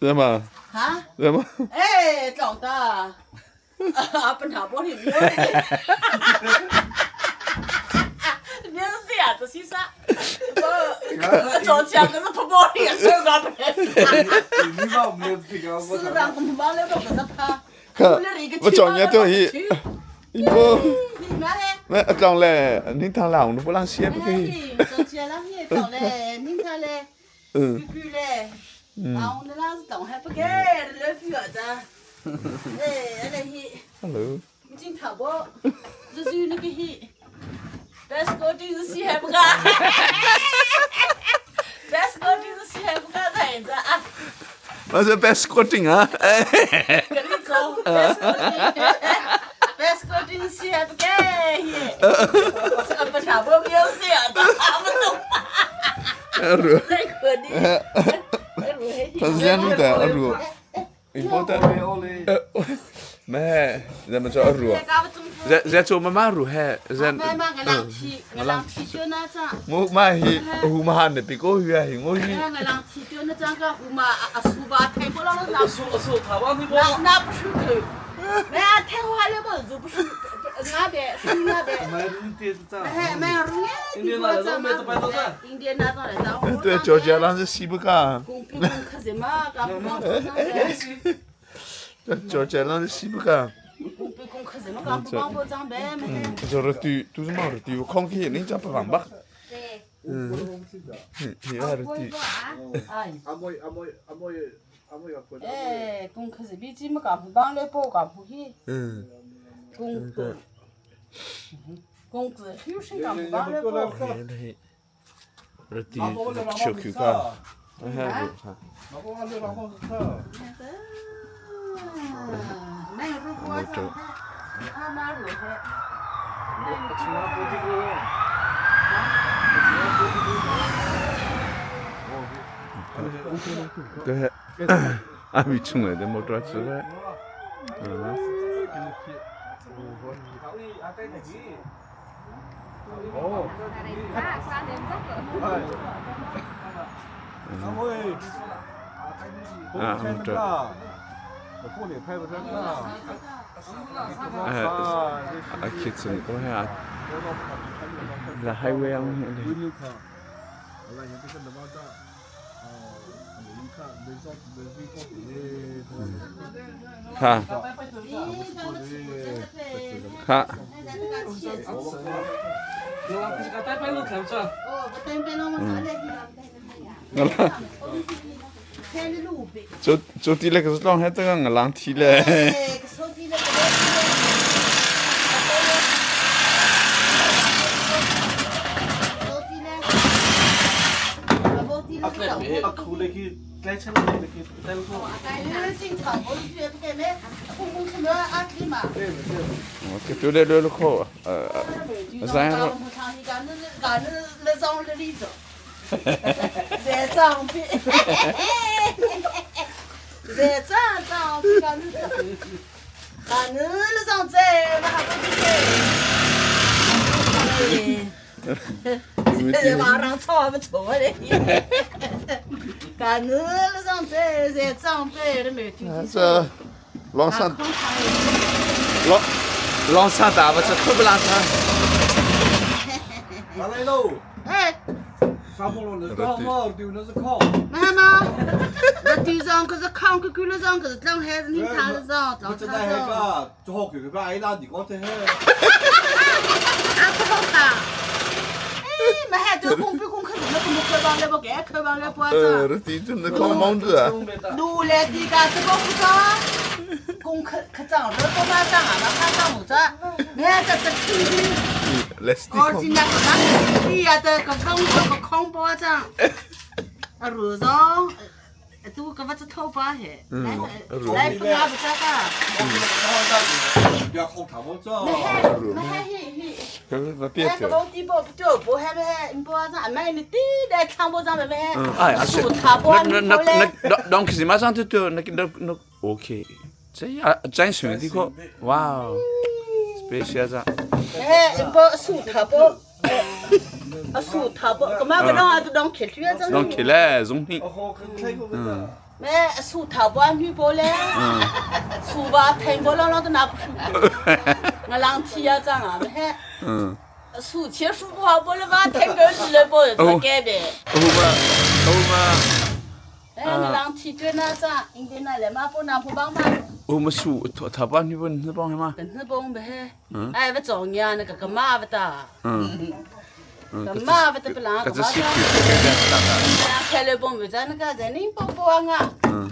Zema. Zema. Eh, tlong ta. Apa na bo ni myo. Myo si a to si sa. Bo. 做起来可是不玻璃，这个不你把我们这个是让我们帮了个是他。 ခမကြောင်ရတော့ဟိဒီဘော 你妈嘞？ မဲအတောင်လဲနင်းထားလာအောင်ဘလရှေပကေ 做起来你走嘞，你看嘞， အင်း 咕咕嘞，啊，我那拉是动还不给，老表子。哎，那些。 ဟယ်လို 今天我是就那个戏，但是我就是戏还不干，但是我就是戏还不干这样子啊， မစဘက်စကောတင်ဟာ 跟你说，但是但是我就是戏还不干耶，这不差不没有戏啊，他不懂， အဲ့လို 再可你， သစရနူတာအဲ့လို important မဲဇမချောရူဇဇချိုမမရူဟဲဇန် 妈妈，我两天，我两天就那张。 ငိုမဟိဟူမဟာနေပီကိုဟွာဟိငိုဟိ 我两天就那张个胡嘛啊，书吧，太过了那说说台湾的那那不是口，那太话了不就不是那边是那边。买路的是咋？哎，买路呢？印第那张来张。 对ကြော်ကြလာစီဘကာ 公比公可什么？搞不讲。 ကြော်ကြလာစီဘကာ 公比公可什么？搞不讲不张呗？ ဆိုတော့တူတူစမောတူခေါင်းကြီးနင်းချပပန်ဘဟီရတူ 哎。阿妹阿妹阿妹阿妹要过来。哎，公可是比鸡么搞不帮来包搞不去。 အင်း 公子，公子有谁搞不帮来包？ ရတီချိုကူကာဟဲ့ဟာ 老公阿六老公是他。那如果他妈如何？请他播这个。 对အမိချုံတယ်မော်တော်ချပဲ 哦。阿妹。 အာမော်တော် 我过年拍不上啊。 အဲအခစ်စံကိုဟာလာဟိုင်ဝေးအောင်နေ 我来，这个那么大。哦，你看，没上没飞过 ဟာဟာ 我这个带白路看不出。哦，我等等我们来。 ငလာကျိုကျိုတီလက်ကစလောင်းဟဲ့တကငလန်တီလေ 手机那个。 阿苦嘞去，该吃嘞去，带路。 ကတူလေလောခေါ်အဲဇိုင်းတော့ 在长辈，在长长辈，干你干你了长在，我还不记得。马上吵不错的，干你了长在在长辈的没听。 这လောင်းဆန်လောလောင်းဆန်တာဘာချက်ခပလာဆန် 拿来喽。哎。沙漠了，那是靠，丢那是靠。妈妈，那地上可是炕个个了上，可是当孩子你看了上，我真的那个做好哥哥把挨拉你光这还。啊不好看。哎，没还都公比公可是那个木块房来不给，块房来不 呃，地真的靠蒙子啊。路来地家这个不涨，公可可涨了，不怕涨啊，怕涨不涨。你看这这天天。 Let's 哦，今天个那，你呀这个风个空包装，啊路上。都搿勿只偷把还，来来分阿不咋个？不要空谈我这。没还没还嘿嘿。不别哎，搿个地包不叫不还没还，你包上买你地来唱不上没没？哎，阿是。那那那那当时马上就就那那那 OK，这样真选的个，哇哦，special 子。哎，包素塔包。A su tha bo ka ma ka dong a tu dong khel thia chang. Dong khel le zung hnih. Me su tha bo an hu bo le. Su ba theng bo lo lo ta na pu. Nga lang thia chang a me he. Su che su bo bo le ba theng bo le bo ta ke be. Uma uma. 哎，人提那啥，应该那来嘛，不拿不帮嘛。我们树他帮你问你帮什么？你帮呗。哎，我找你那个干嘛不的？嗯。干嘛不得不让？搿只是开了帮不在那个在你帮帮啊。嗯。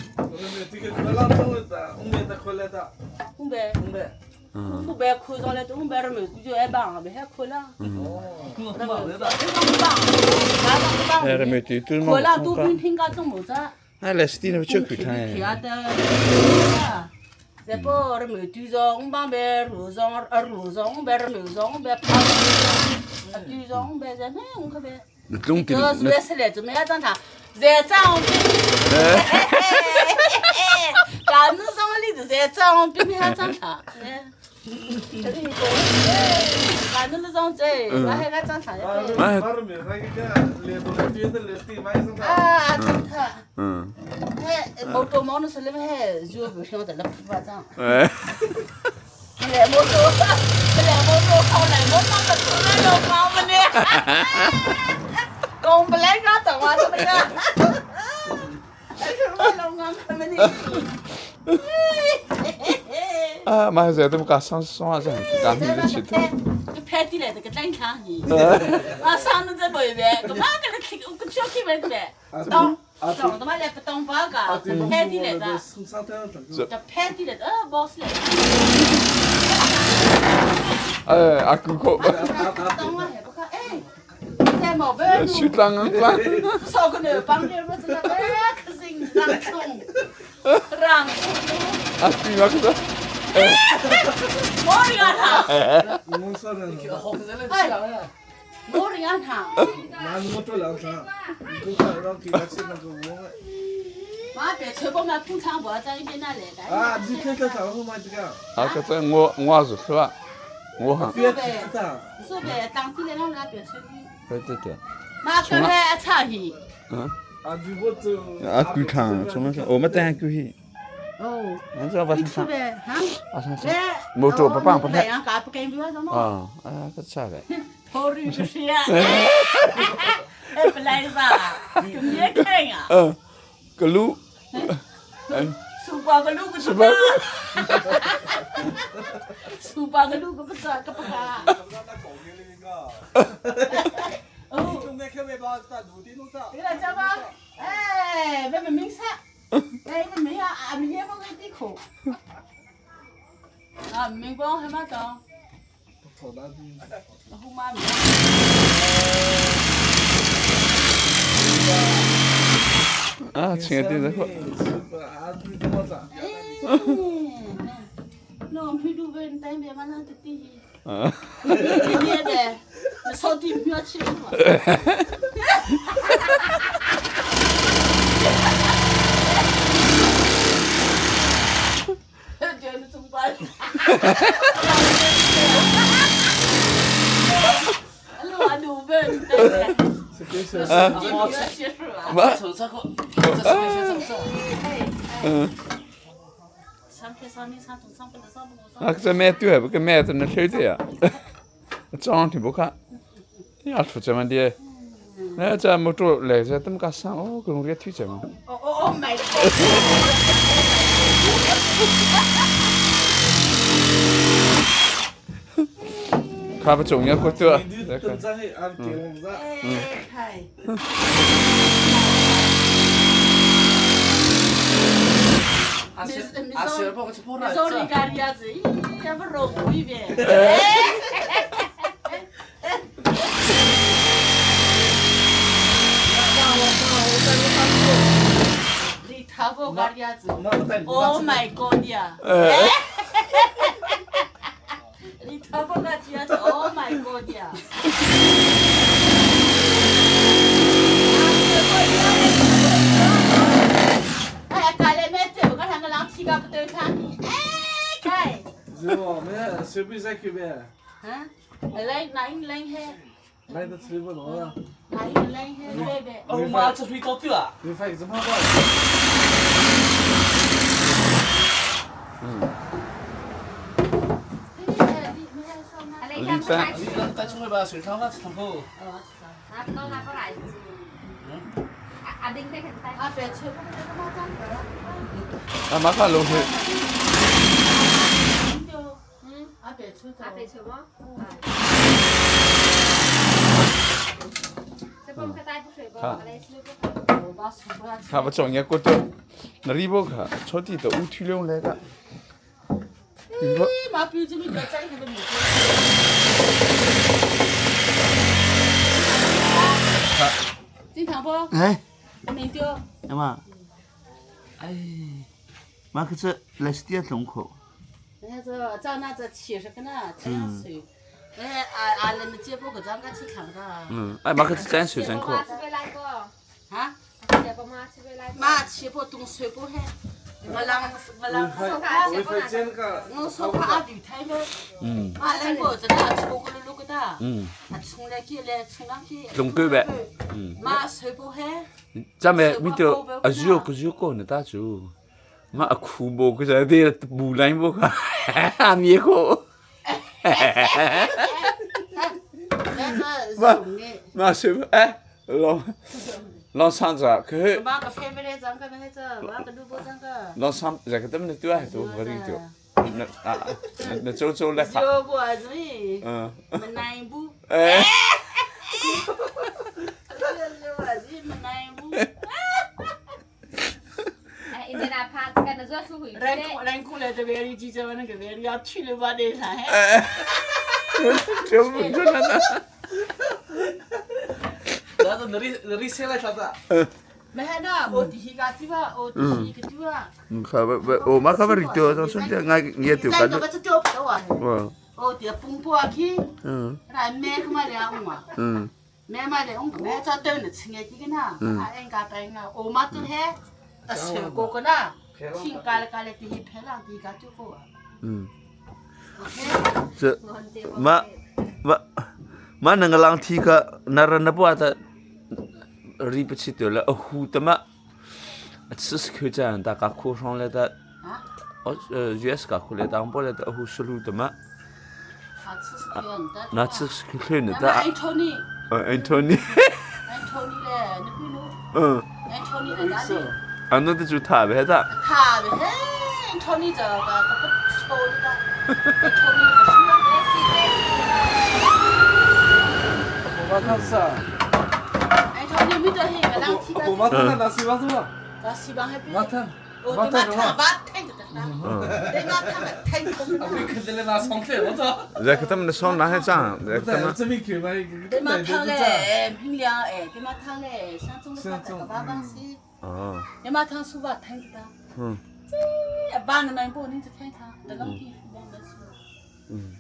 红白。红白。红白裤上来，红白的没就爱帮，没还裤了。嗯。哎，裤了都平平个都没子。哎，来是的，那就去看。这不是没对上，我帮别路上，路上我别路上，我别跑，对上我别在那我可别。弄的。这是是来怎么样长他？在长边。干那上里子在长边边还长他。干那上在，我还敢长他。啊，长他。嗯。哎，毛多毛那是那么还就不晓得那不发长。哎。来毛多，来毛多好，来毛长个出来了毛么呢？讲不来个长啊，怎么样？哎，什么老安他们呢？啊，马上都不敢上上上，干咩的去？个拍的来这个正常的，啊，上头在外边，个嘛个来听，我个小听外边，当当他妈来不当八个，拍的来的，这拍的来的，不是来的。哎，阿哥哥。当我还不看，哎，在毛病。去当啊！少个男帮的，我真的哎，可是让冲，让冲。啊，对嘛，可是。我人他。我说的。我人他。那我做两场，你看让给他吃那个我。妈别吃不嘛，平常我在一边那来的。啊，你看看啥后嘛这个。啊，可这我我是是吧？我哈。别吃的。说呗，当地的让那别吃。对对对。妈刚才差去。嗯。啊，你我走。啊，够长，从那我们等下去。哦。你这不是啥？啊，啥啥？没做不帮不来。啊啊，可差嘞。头驴就是呀。哎，不来吧？就别看呀。嗯，个路。嗯。苏八个路个什么？苏八个路个不咋个不卡。哦。对了，家吧。哎，外面没啥。哎，那没啊，俺们也不会地口。啊，明光还没到。后妈咪。啊，亲爱的，这个。那我们路边单边嘛，那得地。啊。你呗，扫地不要去了。叫你怎么办？老路边对。啊。我走这个，这是这嗯。啊，这买对不？跟买的那晓得呀？长挺不看，要出这么的，那这没做来这怎么个上？哦，跟我给推荐嘛。哦哦哦，买。看不中要过多。嗯。嗯。手里干的子，也不肉一遍。你他不干的子，Oh my God 呀！你他不干的子，Oh my God 呀！哎，干了没得？我刚才个人提个不对看你，哎，开。是哦，没随便在去呗。啊，来来来嘿， Ma chu hui to tu ah. Mah kha lo hi. Kha va chong ya ko to na ri bo kha choti to u thi leong le ka. Eh? Ema. Ai. Ma kha chu Lestia tlung kho. Ai ma kha chu chan su chan kho. Tlung ku be. Cha me mi to azio ko zio ko na ta chu. Ma a khu bo ko sa de bu lain bo kha. Mi ko. Ma ma su eh lo lo sang za ke lo sang za ke tem ne tu ah tu bari tu. Na na cho cho le kha. Eh. O ma kha ba ri to so sun te ngai nge tu ka. Ma ma ma na ngalang thi kha na ran na pua ta ri pa chi tu la a hu ta ma sis khu cha ta ka khu rong le ta US ka khu le ta po le ta hu sulu ta ma na sis khu ne ta Anthony 啊，那得就他呗的。在他们的上哪还长？在他们。哦。嗯。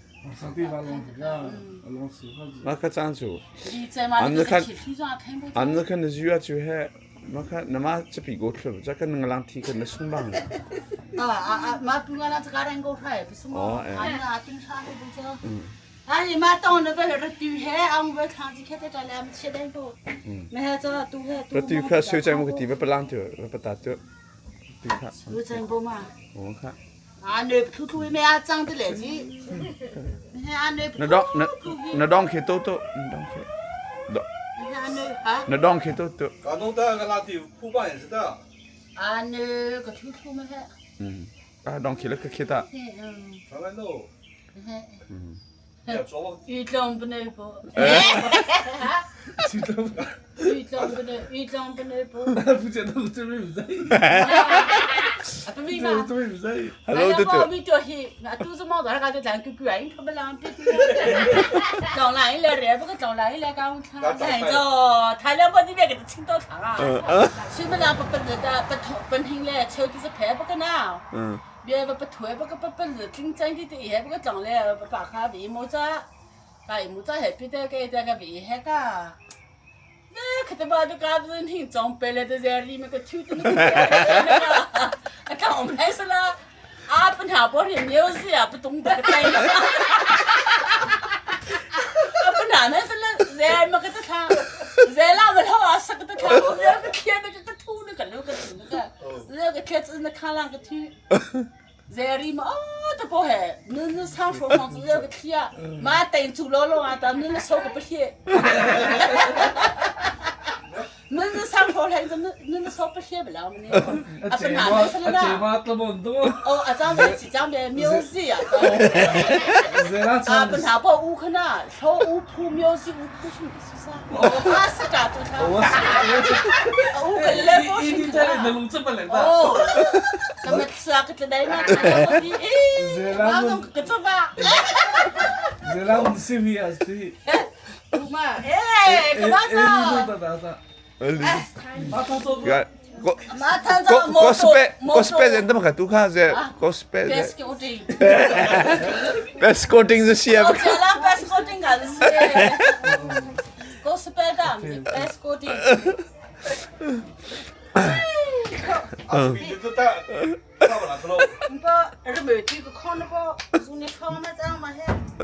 那可长住。俺们看，俺们看那主要就系，我看那么这边过去，这个那个两天可能松绑。哦，哎。这对看水在我个地方不浪掉，不打掉。对看。我看。那当那那当去多多，那当去，那当去多多。嗯，啊，当去了个去的。嗯。Hello，对对。嗯。Zel ma ka ta thla. Zel ah ma lo a sak ta thla. Zel ka thlia na ka thu na ka lu ka thu na ka. Zel ka thlia na kha lang ka thu. Zeri ma ta po he nu nu sang sho khong chu zel ka thlia. Ma tain chu lo lo a ta nu na so ka pa hlie. Nu nu sang sho hleng chu nu na so pa hlie bela ma ni. A pa na na sa na. Oh a chang be chi chang be music a. A pa na po u khana sho u phu music u phu shu si sa. A sa ta tu tha. U ka le po shi khana. Oh. Ka mat sa ka tla ma ka ti. Eh. Ma zong ka cha ba. Zelam simi asti. Ma eh ka ba sa. 个个 gospel gospel 人怎么个都看是 gospel best coating 是写不？ best coating 个是 gospel 的 best coating。嗯。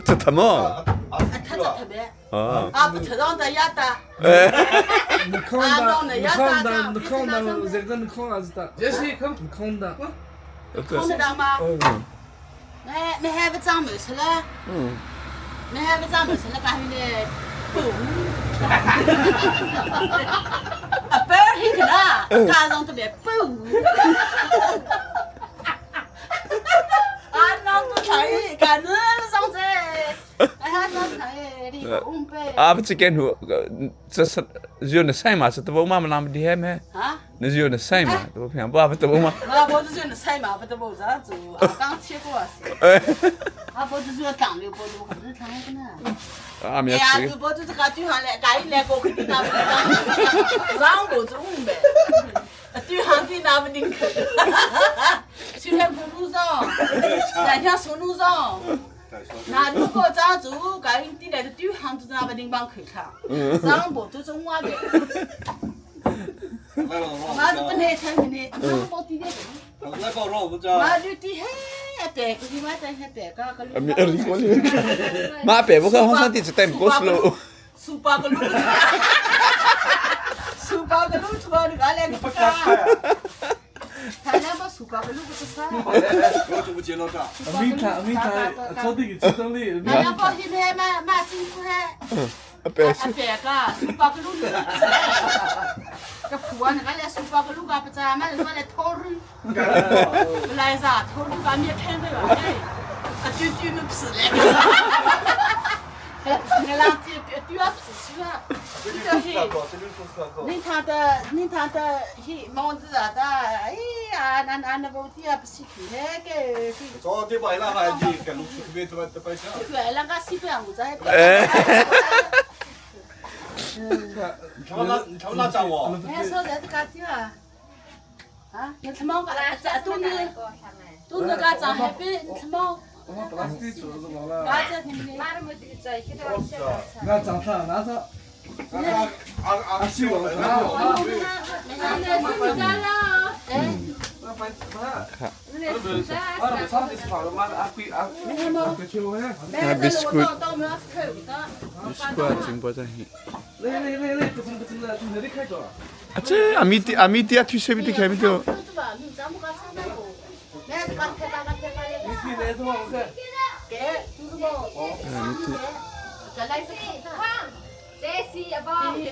这他么？啊。啊，不特上的亚的。你看的，你看的，你看的，这个你看还是的。这是看你看的。看得到吗？嗯。那那还不长没吃了？嗯。那还不长没吃了，干什么？不。啊，不要听了，家长特别不。啊，那都可以，干那上在，哎，那可以，你讲呗。啊，不只见图，这是只有那赛嘛，是都不嘛那么厉害咩？啊？那只有那赛嘛，都不偏不不都不嘛。我我只有那赛嘛，不得不咋做，刚切过是。啊，我只是长的，我都不是长的呢。啊，没哎呀，我就是个对行来，刚一来过肯定拿不定，让我做五百，对行的拿不定去。去看公路上，咱像松路上。那如果咱做，赶紧来的对行都拿不定帮口看，让我都中外的。我是本来产品的，我是包地的。我就地嘿，白个地方在还白个个。妈白不个好像地只带过去喽。苏八个路，苏八个路出来你俺两个不干。他两个苏八个路不是啥？我就不接了啥。明天明天早点去等你。俺两包现在买买进去还。白白个苏八个路。个破那个来苏八个路个不在，买买来套路。来啥？套路把面看的了，哎，啊就就那皮来。我两天丢丢皮去了，你他的你他的嘿帽子啊的，哎呀，那那那个地也不是去那个。早点把伊拉还去跟路去别这么这摆下。对，那个西边我在。哎。你他妈那你他妈那脏我？哎，说在这个地啊，啊，你他妈个这都是都是个张海边，你他妈。我们不拉屎做是老了。那长啥？那啥？阿阿阿西我。那 biscuit。biscuit 真不在。来来来来，不行不行的，从这里开着。啊，这阿米蒂阿米蒂啊，推谁比的开米的？给，就是么？嗯，这来是这是一包。